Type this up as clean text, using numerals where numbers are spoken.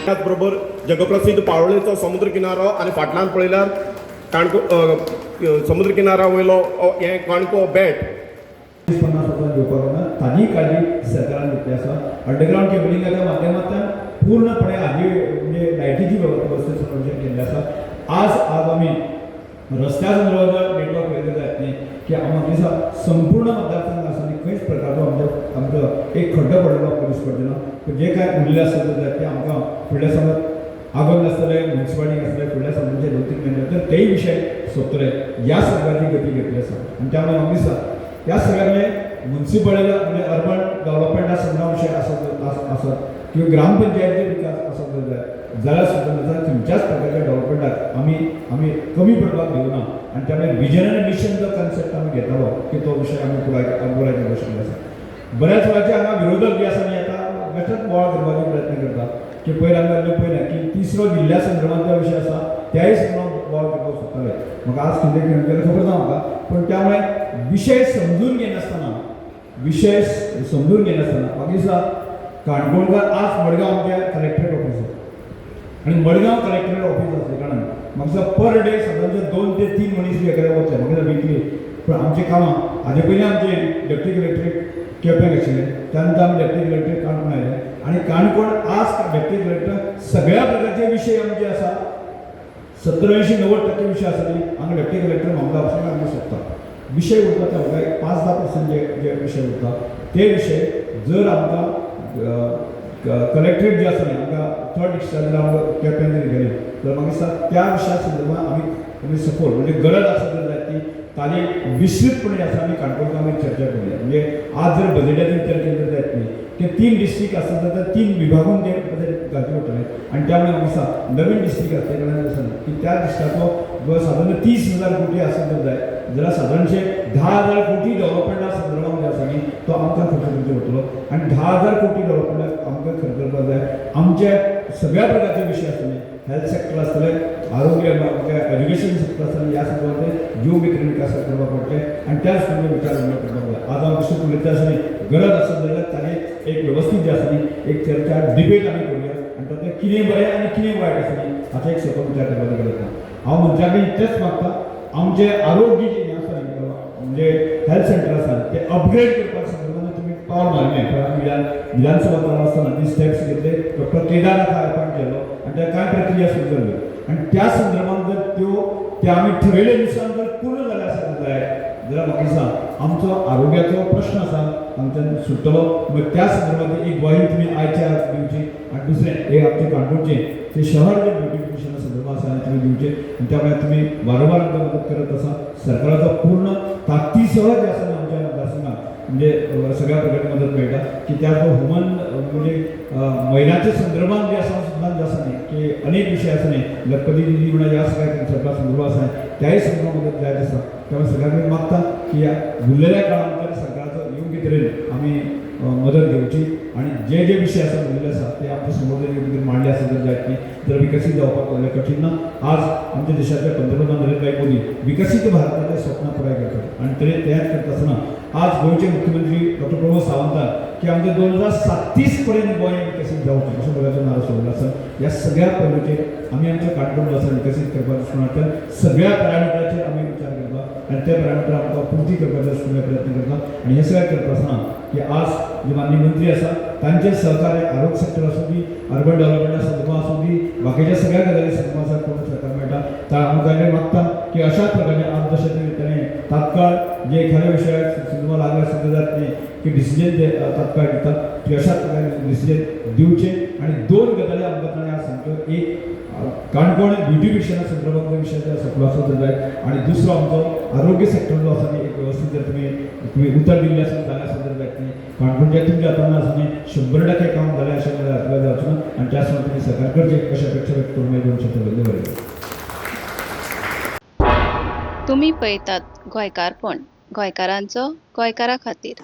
त्याचबरोबर जगप्रसिद्ध पाळोळेचो समुद्र किनारो आनी फाटल्यान पळयल्यार काणको समुद्र किनारा वयलो हें काणको बेट. 50 वर्सां घेवपाक जायना, ताजी काळजी सरकारान घेतली आसा. अंडरग्रावंड केबलिंगाच्या माध्यमांतल्यान पूर्णपणे हाजी म्हणजे लायटीची वेवस्था संरक्षण केल्ली आसा. आज आज आमी रस्त्या संदर्भात नेटवर्क पळयलें जायत न्ही की आमकां दिसा संपूर्ण मतदारसंघ आसा न्ही, खंयच प्रकारचो आमचो आमचो एक खड्डो पडलेलो आमकां दिसपडचें ना. पूण जे कांय उरलें आसता जाल्यार ते आमकां फुडल्या समज आगोंद आसतलें, मुन्सिपालिटी आसतलें, फुडल्या समज 2-3 म्हयने तर तेय विशय सोंपतले. ह्या सरकारची गती घेतली आसा आनी त्यामुळे म्हाका दिसता ह्या सगळ्यांनी मुन्सिपालिटी म्हणजे अर्बन डेव्हलपमेंटा संदर्भात विशय आसत आसत किंवा ग्रामपंचायतीचे विकास आसत जाल्यार जाल्यार सुद्दां खंयच्याच प्रकारच्या डेव्हलपमेंटाक आमी आमी कमी पडपाक दिवना. आनी त्यामुळे विजन आनी मिशन जो कन्सेप्ट आमी घेतालो की तो विशय आमी पुराय पुराय करपाक शकले आसा. बऱ्याच वेळाचे हांगा विरोधक जे आसा न्ही, आतां बेश्टेच बोवाळ करपाचो प्रयत्न करता की पयर आमी जाल्ले पळयलें की तिसरो जिल्ल्या संदर्भात जो विशय आसा त्याय संदर्भात बोवाळ करपाक सोदताले. म्हाका आज कितें कितें केलें खबर ना म्हाका, पूण त्यामुळे विशय समजून घेनासतना, विशय समजून घेनासतना म्हाका दिसता काणकोणकार आज मडगांव आमच्या कलेक्टरेट ऑफिस आसा आनी मडगांव कलेक्टरेट ऑफिस आसले कारणान म्हाका दिसता पर डे सादारणचे 2 ते 3 मनीस बी एखाद्या वतले म्हाका दिसता विकली. पूण आमचें कामां हाजे पयलीं आमचें डेप्टी कलेक्टरेट केप्यांक आशिल्लें, त्या नंतर आमी डेप्टी कलेक्टर काणकोण आयले आनी काणकोण आज डेप्टी कलेक्टर सगळ्या प्रकारचे विशय आमचे आसा. 70, 80, 90% विशय आसा न्ही, हांगा डेप्टी कलेक्टर मामला ऑफिसाक आमी सोदता. विशय उरता ते आमकां एक 5-10% जे जे विशय उरता ते विशय जर आमकां कलेक्टरेट जे आसा न्ही, आमकां थर्ड डिस्ट्रिक्ट जर आमकां केप्यां जर गेलें तर म्हाका दिसता त्या विशया संदर्भात आमी आमी सपोर्ट म्हणजे गरज आसा जर जायत ती ताजी विस्तृतपणे आसा आमी काणकोणकर आमी चर्चा करूया. म्हणजे आज जर बजेटाचो विचार केलो तर जायत न्ही ते तीन डिस्ट्रिक्ट आसा जाल्यार तीन विभागून ते बजेट घालचे पडटले. आनी त्यामुळे म्हाका दिसता नवीन डिस्ट्रिक्ट आसले कारणान आसा न्ही की त्या डिस्ट्रिक्टाचो सादारण 30,000 कोटी आसत जर जायत जाल्यार सादारणशे 10,000 कोटी डेव्हलपमेंटा संदर्भात जे आसा न्ही तो आमकां खर्च करचो पडटलो. आनी 10,000 कोटी डेव्हलपमेंटाक आमकां खर्च करपाक जाय. आमचे सगळ्या प्रकारचे विशय आसतले, हेल्थ सेक्टर आसतले, आरोग्य, एज्युकेशन सेक्टर आसतलें, ह्या संदर्भात योग्य तरेन विकास करपाक पडटले आनी त्या दृश्टीन विचार करपाक जाय. आज हांव दुसरें उलयता आसा न्ही, गरज आसत जाल्यार ताजेर एक व्यवस्थीत जे आसा न्ही एक चर्चा, डिबेट आमी करुया आनी तातूंत कितें बरें आनी कितें वायट आसा न्ही हाचो एक सकल विचार करपाची गरज ना. हांव मनशा कडेन इतलेंच मागता, आमचें आरोग्य जें आसा न्ही, म्हणजे हेल्थ सेंटर आसा ते अपग्रेड करपा संदर्भात तुमी पावल मारलें. पळय आमी विधानसभा चालू आसतना ती स्टेप्स घेतले, डॉक्टर केदार अपॉयंट केलो आनी त्या कांय प्रक्रिया सुरू जाल्यो आनी त्या संदर्भात जर त्यो त्या आमी ठरयले नुसार जर पूर्ण जाले आसत जायत जाल्यार म्हाका दिसता आमचो आरोग्याचो प्रश्न आसा आमच्यान सुट्टलो. मागीर त्या संदर्भात एक ग्वाही तुमी आयच्या आज दिवची. आनी दुसरें एक आमचें काणकोणचें ते शहर जे ब्युटिफिकेशना संदर्भात आसा तुमी दिवचे. आनी त्यामुळे तुमी वारंवार आमकां मदत करत आसा. सरकाराचो पूर्ण ताकदीसह जे आसा आमच्या मतदारसंघात म्हणजे सगळ्या प्रकारची मदत मेळटा की त्याच ह्युमन म्हणजे महिलाच्या संदर्भात जे आसा सुद्दां जे आसा न्ही की अनेक विशय आसा न्ही, लखपती दिदी म्हणा, ह्या सगळ्या कन्सेप्टा संदर्भात आसा त्याही संदर्भात मदत जायत आसा. त्यामुळे सरकार कडेन मागता की ह्या उरलेल्या काळांत भितर सरकाराचो योग्य तरेन आमी मदत घेवची आनी जे जे विशय आसा उरलेले आसा ते आमच्या समोर जर योग्य तरेन मांडले आसा जर जायत न्ही तर विकसीत जावपाक व्हडलें कठीण ना. आज आमच्या देशाचे पंतप्रधान नरेंद्रभाई मोदी विकसीत भारताचे स्वप्न पुराय करतात आनी तरी तेंच करता आसतना आज गोंयचे मुख्यमंत्री डॉक्टर प्रमोद सावंतान की आमचे 2037 पर्यंत गोंय विकसीत जावचें अशें प्रकारचो नारो सोडलो आसा. ह्या सगळ्या पैलूचेर आमी आमच्या काणकोण जो आसा विकसीत करपाक दृश्टीकोनांतल्यान सगळ्या पॅरामिटराचेर आमी विचार करता आनी ते पॅरामिटर आमकां पुर्ती करपाचो दृश्टीन प्रयत्न करता. आनी हें सगळें करता आसतना की आज जे माननीय मंत्री आसा तांचे सहकार्य आरोग्य सेक्टर आसूं दी, अर्बन डेव्हलपमेंटा संदर्भात आसूं दी, बाकीच्या सगळ्या गजाली संदर्भात आसा पूर्ण सहकार मेळटा. तर आमकां तांचे मागता की अशाच प्रकारे आज जशें ते ताणें तात्काळ जे एखाद्या विशयाक संदर्भात लागले आसत जात न्ही की डिसिजन ते तात्काळ दितात की अशाच प्रकारे डिसिजन दिवचे. आनी दोन गजाली आमकां ताणें आज सांगच्यो, एक काणकोण ब्युटिफिकेशना संदर्भात विशय जर सोंपलो आसत जर जायत आनी दुसरो आमचो आरोग्य सेक्टर जो आसा न्ही एक व्यवस्थीत जर तुमी तुमी उतर दिल्लें आसा जालें आसत जर जायत न्ही, काणकोणचें तुमच्या हातान आसा न्ही 100% काम जालें अशें म्हणल्यार जावचें ना. आनी त्या संदर्भात तुमी सहकार करचें अशें अपेक्षा व्यक्त करून दोन शब्द बरयले. तुमी पळयतात गोंयकारपण, गोंयकारांचो गोंयकारा खातीर.